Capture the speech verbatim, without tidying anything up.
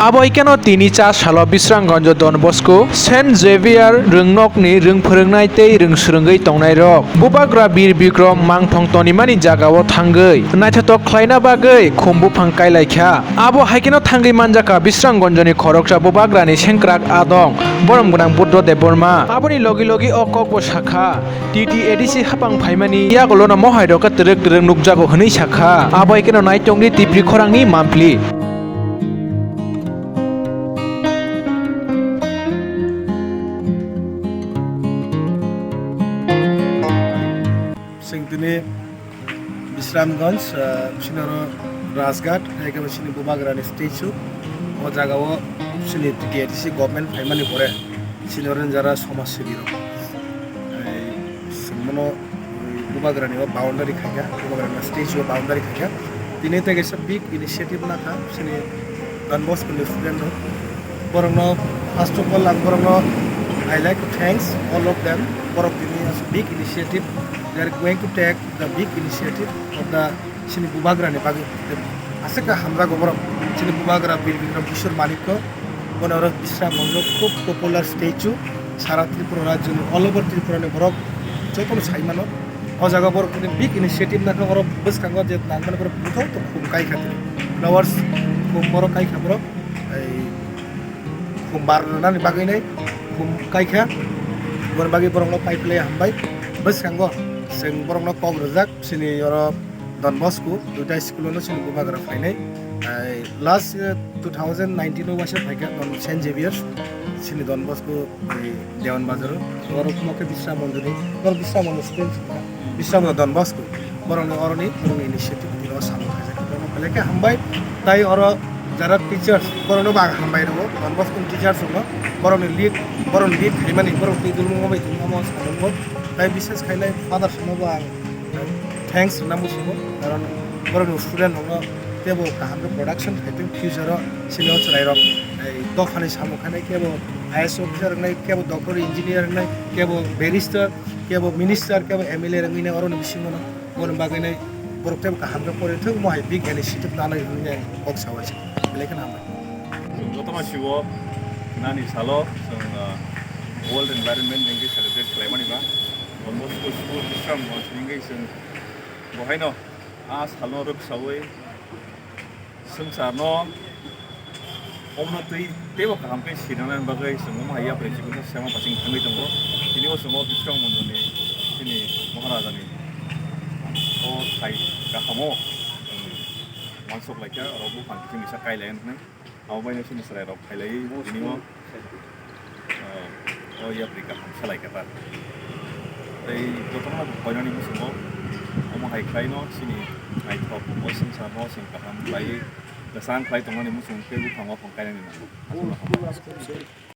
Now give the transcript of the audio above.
Abo hai kheno tini cha salo Bisramganjo Don Bosco Saint Xavier rwngnokni rwng phwrwngnai tei rwng swrwngwi tongnairok Bubagra Bir Bikrom mangthong tonimani jagao thangwi naithothok khlaina bagwi khum buphang kailaikha. Abo hai kheno thangwi manjakha Bisramganjoni khoroksa Bubagrani sengkrak adong borom gwnang Buddho Debbarma. Aboni logi logi o kokbo sakha, T T A D C hapang phaimani yagulono mohairok khe twrwk twrwk nukjago hwnwi sakha. Abo hai kheno naitongdi Tipri khorangni mampli. Chwng tini Bisramganj, ah, chini oro Rajghat, hai khe chini Bubagrani statue. O jagao chini T T A D C government phaimani pore chini oro jara somaj sibi rok. Ai, chwng bono, ui, Bubagrani o boundary khaikha, Bubagrani statue o boundary khaikha. Tini tei kaisa big initiative nakha chini Don Bosco ni student rok. Borokno, first of all, ang borokno I like to thanks all of them. Borok tini as a big initiative, they are going to take the big initiative of the chini Bubagrani bagwi. Aswk khe hamjago borok chini Bubagra Bir Bikrom Kishore Manikya, bono oro Bisramganjo khub popular statue, sara Tripura rajyoni, all over Tripura ni borok jotono sai mano. O jaga borok tini big initiative nakha, oro bwskango je nangmani borok buthai to khum kai kha tini. Flowers khum borok kai kha borok. Ei khum bar rwnani bagwi nai khum kai kha. Boni bagwi borokno pai phlai hambai. Bwskango chwng borokno kok rwjak chini oro Don Bosco duita school-o no chini Bubagra phainai. Ai, last, eh, two thousand nineteen o waisa phaikha Don, Saint Xavier chini Don Bosco, eh, Dewan Bazar-o. Oro kuma khe Bisramganjoni, oro Bisramganj student wngkha. Bisramganj Don Bosco. Borokni oroni, borokni initiative tini o samung khaijak. Borokno belai khe hambai. Tai oro jara teachers, borokno bo ang hambai rwo. Don Bosco ni teachers rokno, borokni lead, borokni lead khaimani, borok twi dulmung bai tongma mo samung bo. Tai bises khainai father sono bo ang thanks rwna muchungo, karon borokni student rokno teibo kaham khe production khaitwng future o sini o chwrairok, ei, dophani samung khainai kebo I A S officer wngnai, kebo doctor engineer wngnai, kebo barrister, kebo minister, kebo M L A wngwi nai oroni bisingo no, boni bagwi nai borok teibo kaham khe pori thung, mo hai big initiative nanai hwnwi ang kok saui se, belai kheno hambai. Jotono siwo nani salo chwng, ah, World Environment Day hwnkhe celebrate khlaimani ba. Don Bosco School Bisramganj hwnkhe chwng bo haino a salno rwksaui swngcharno omono twi teibo kaham khe sinanani bagwi chwng omo hai yapri chibino sema baching thangwi tongo. Tini o chwng o Bisramganjoni chini Maharajani o thai kahamo chwng uansuk laikha, oro buphang kiphilwi sa kai lai hwnwi. Abo bai no chini chwrai rok khailai tini o, o yapri kaham salai kha ta. Tei jotono koinani muchungo omo hai khlai no chini naithok o swngchar no chwng kaham khlai kwchang khlai tongmani muchung tei buphang o phang kainani nango.